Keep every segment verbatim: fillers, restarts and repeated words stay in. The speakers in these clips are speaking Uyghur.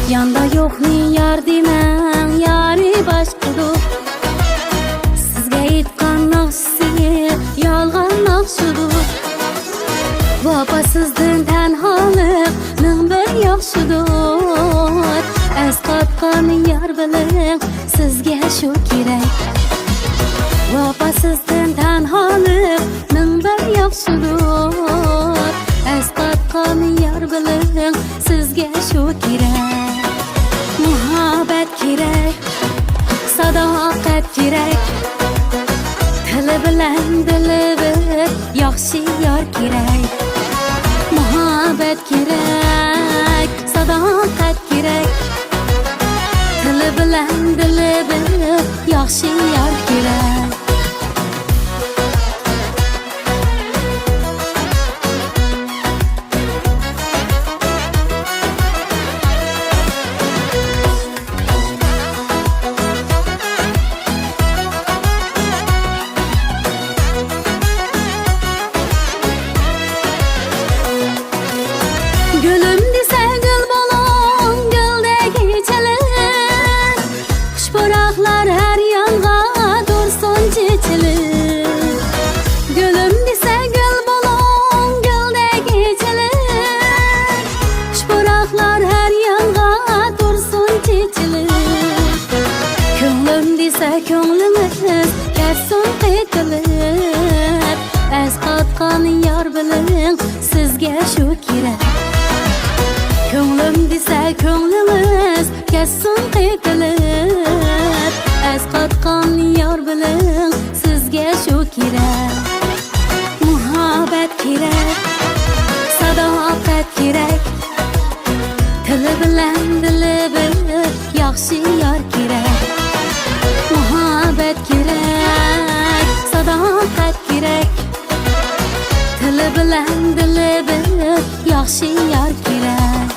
ياندا يوقنى يار دېمەڭ، يارى باشقىدۇر. سىزگە ئېيتقان ناخشىسى يالغان ناخشىدۇر. ۋاپاسىزدىن تەنھالىق مىڭ بىر ياخشىدۇر. ئەسقاتقان يار بىلەن سىزگە شۇ كېرەك. ۋاپاسىزدىن تەنھالىق مىڭ بىر ياخشىدۇر. ئەسقاتقان يار بىلەن سىزگە شۇ كېرەك. مۇھەببەت كېرەك، ساداقەت كېرەك. تىلى بىلەن دىلى بىر ياخشى يار كېرەك. مۇھەببەت كېرەك، ساداقەت كېرەك. تىلى بىلەن دىلى بىر ياخشى يار كېرەك. گۈلۈم دېسە گۈل بولۇڭ، گۈلدەك ئېچىلىپ. خۇش پۇراقلار ھەر يانغا تۇرسۇن چېچىلىپ. گۈلۈم دېسە گۈل بولۇڭ، گۈلدەك ئېچىلىپ. خۇش پۇراقلار ھەر يانغا تۇرسۇن چېچىلىپ. كۆڭلۈم دېسە كۆڭلىڭىز كەتسۇن قېتىلىپ. ئەسقاتقان يار بىلەن سىزگە شۇ كېرەك. كۆڭلۈم دېسە كۆڭلىڭىز كەتسۇن قېتىلىپ. ئەسقاتقان يار بىلەن سىزگە شۇ كېرەك. مۇھەببەت كېرەك، ساداقەت كېرەك. تىلى بىلەن دىلى بىر ياخشى يار كېرەك. مۇھەببەت كېرەك، ساداقەت كېرەك. تىلى بىلەن دىلى بىر ياخشى يار كېرەك.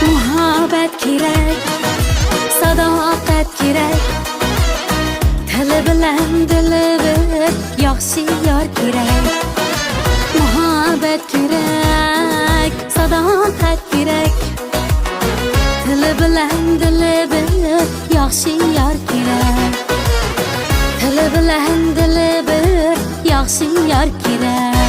مۇھەببەت كېرەك، ساداقەت كېرەك. تىلى بىلەن دىلى بىر ياخشى يار كېرەك. مۇھەببەت كېرەك، ساداقەت كېرەك. تىلى بىلەن دىلى بىر ياخشى يار كېرەك. تىلى بىلەن دىلى بىر ياخشى يار كېرەك.